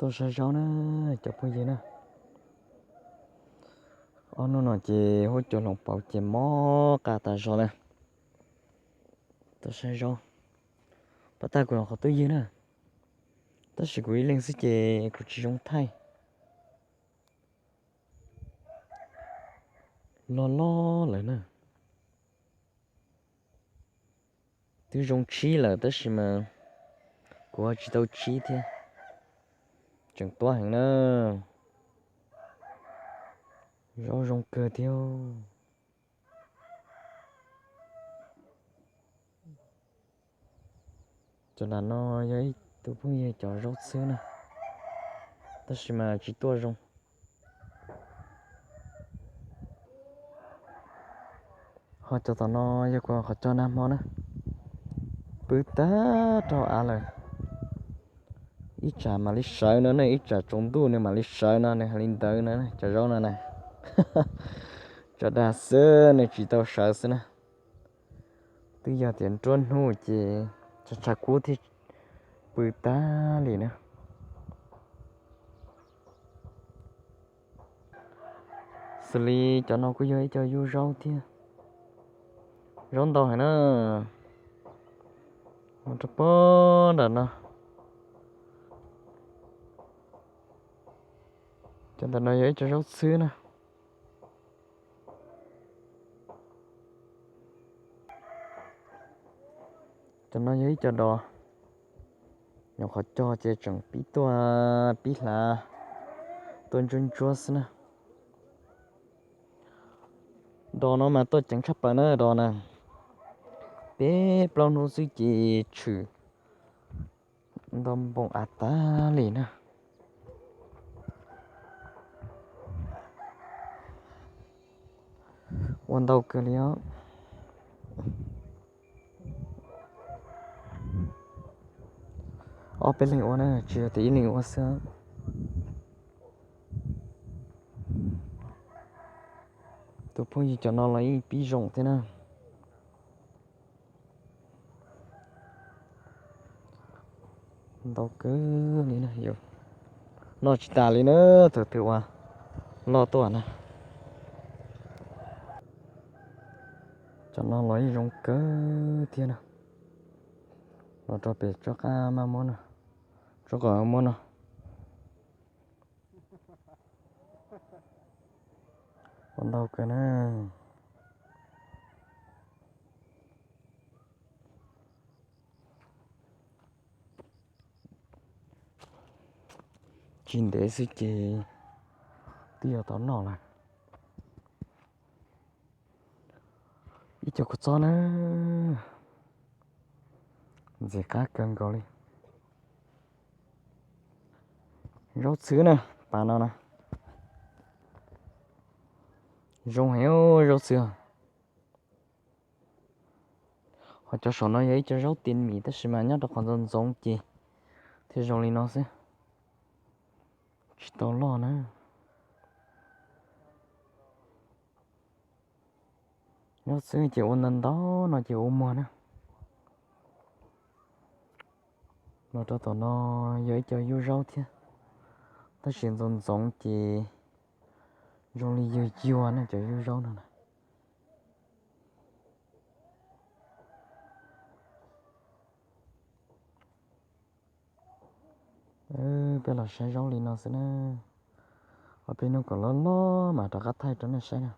Tuaj saib zaub na cov phooj ywg na. Ob hnub no ces huab cua hloov pauv ces mob qa tas zog na. Tuaj saib zaub. Pab tag kuv qhov twj ywg na, tab sis kuv ib leeg xwb ces kuv tsis zoo thaij. Loj loj lawm na. Twb zoo tshib lawm tab sis mas kuv ho tsis tau tshib thiab. Tseem tuab heev na. Zaub zoo kawg thiab. Cov nram no yog ib tug phooj ywg cov zaub txhwb na, tab sis mas tsis tuaj zoo. Ho cov tom no yog kuv qhov coj nag hmo na, pw tag rau av lawm. Ib tsam mam li sawv no ne, ib tsam tsaus ntuj nws mam li sawv no, nws hais li ntawd na, cov zaub no na. Cov dag xwb nws tsis tau sawv xwb na. Twb yog tias nruab hnub ces tshav tshav kub thiaj pw tag li na. Xws li cov no kuj yog ib co yub zaub thiab. Zaub ntau heev na. Mus rau pog nram no. Cov ntawm no yog ib co zaub txhwb na. Cov no yog ib co dos, nyuam qhuav cog ces tseem pib tuaj pib hlav, tuaj ntsuab ntsuab xwb na. Dos no mas tuaj ceev tshaj plaws na dos na. Peb plaub hnub xwb ces tshwm ntau npoo av tag li na. Ua ntau kawg li os. Ob peb leeg ua na, tsis yog tias ib leeg ua xwb. Tus phooj ywg cov no los yeej pib zoo thiab na. Ntau kawg li na, noj tsis tas li na, thaum twg uas loj tuaj na. Cov no los yeej zoo kawg thiab na. Los rau pem tsob qab maj muab no, tsob qab muab no. Ua ntau kawg na. Tsis ntev xwb ces twb yuav tau noj lawm. Ib co kua txob na, ntxim qab kawg nkaus li. Zaub txhwb na, pas no na. Zoo heev zaub txhwb. Ho cov saum no yog ib co zaub tis mis tab sis mas nyob rau qhov ntxoov ntxoov ces thiaj zoo li no xwb, tsis tau loj na. Zaub txhwb ces ua ntau ntau no ces ua muag na. Los rau tom no yog ib co yub zaub thiab, tab sis ntxoov ntxoov ces zoo li yuag yuag na cov yub zaub no na. Peb los saib zaub li no xwb na. Ob peb hnub kom loj loj mas rov qab thaij rau nej saib na.